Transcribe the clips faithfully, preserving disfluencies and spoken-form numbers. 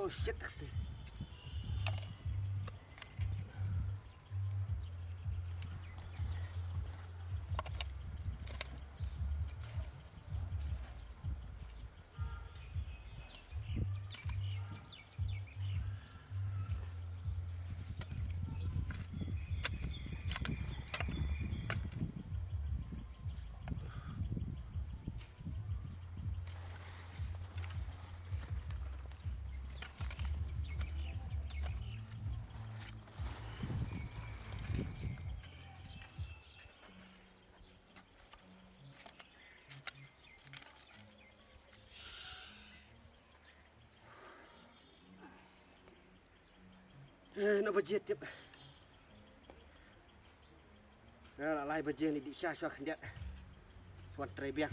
Oh shit, taxi. Eh, na baje tip. Na la lai baje ni di sha sha khyndiat. Swan trei biang.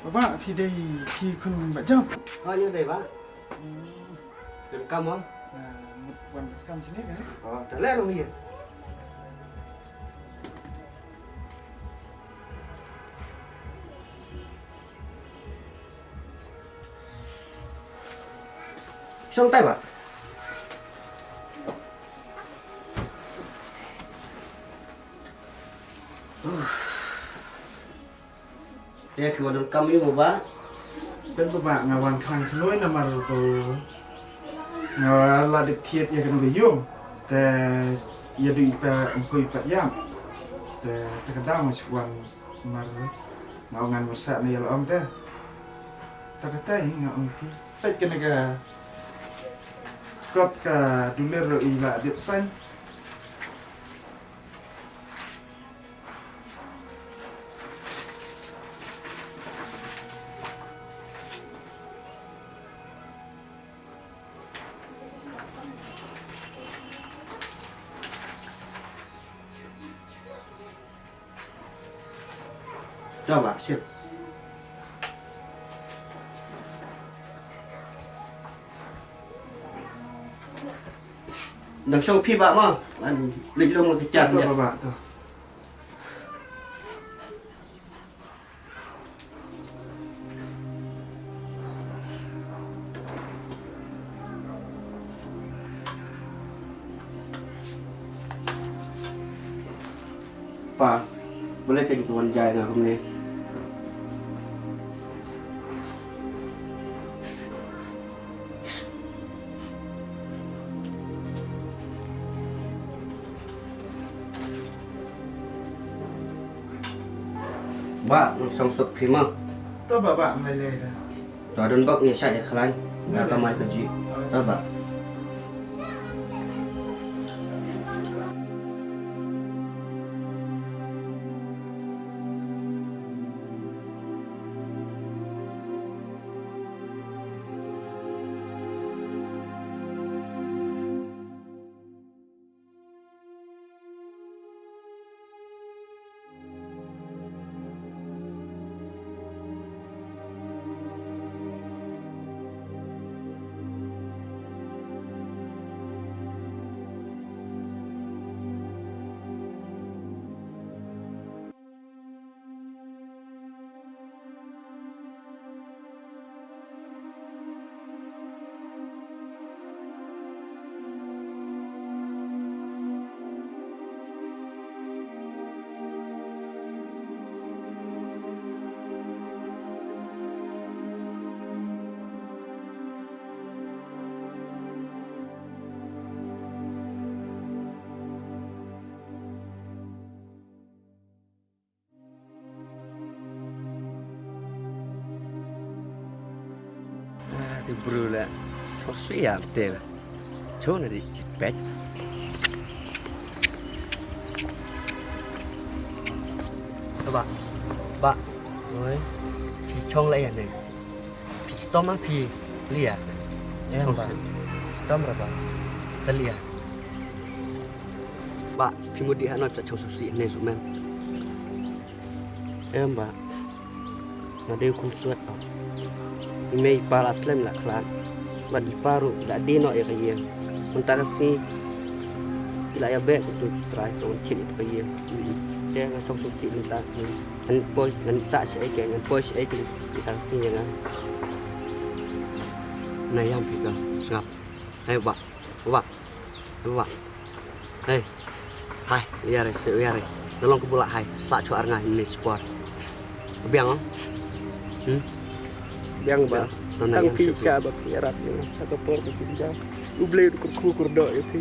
Baba, phi dei phi khun Bah Jop? Ha, ïa dei, Bah. Hmm. Phi kam, ha? Na, mut wan kam sini kan? Oh, ta leh rung ïa. Shong tai, Bah. Te phi wan donkam ïa u, Bah? Peit, Bah, nga wan khnang shnoi namar ba nga la dep thied ïa kano ka ïung. Te ïa dei i pa em khui pat ïap. Te, te ka daw nga shu wan namar nga ong ngan marsah na ïa la ong te. Te katai nga ong phi. Peit kane ka kot ka dulir ruh i la dep sign. Coba, sip. Nang show phi, Bah, mo. Ngan leit long ka jar. To, ïa. Bah, to. Pa, balei kein ki wan jai nga kumne? Bah, ngan song suk phi mo. To Bah, Bah, ym lei lei. To don bok ni sha ïa khlaiñ. Ym lei lei. Ka mai ka ji. To Bah. Te bru la. Chong sui ya te la. Chong na di chipet. Ba. Ba. Oi. Phi chong la ya ne. Phi chitom ma phi lia. Em ba. Chitom ra ba. Ta lia. Ba, phi mut di hano cha chong susi ne su men. Em ba. Nga dei u khun suat ba. I mei i pa la slem la khlad. Bad i pa ruh la dei noh ïa ka ïing. Mynta ka sngi ki la ïa beh kutu ki trai ka wan thied ïa ka ïing. Te nga chong susi mynta. Ngan poi ngan sah shaei ke ngan poi shaei ke mynta ka sngi ïa nga. Na ïam phi ka sngap. Hei ba. Ba. Ba. Hei. Hai, u ïa re, se u ïa re. Nga long ka bula hai, sa chwa ar nga hynne spor. Biang oh. Hmm? Biang ba. Tang phi sa ba phi ïarap ïa nga. Sa ka por ba phi biang. U Blei u kyrkhu kyrdoh ïa phi.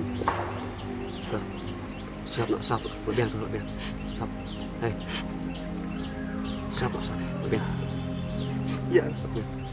Sap. Sap noh, sap. Biang tu biang. Sap. Hei. Sap noh, sap. Biang. Ïa. Biang.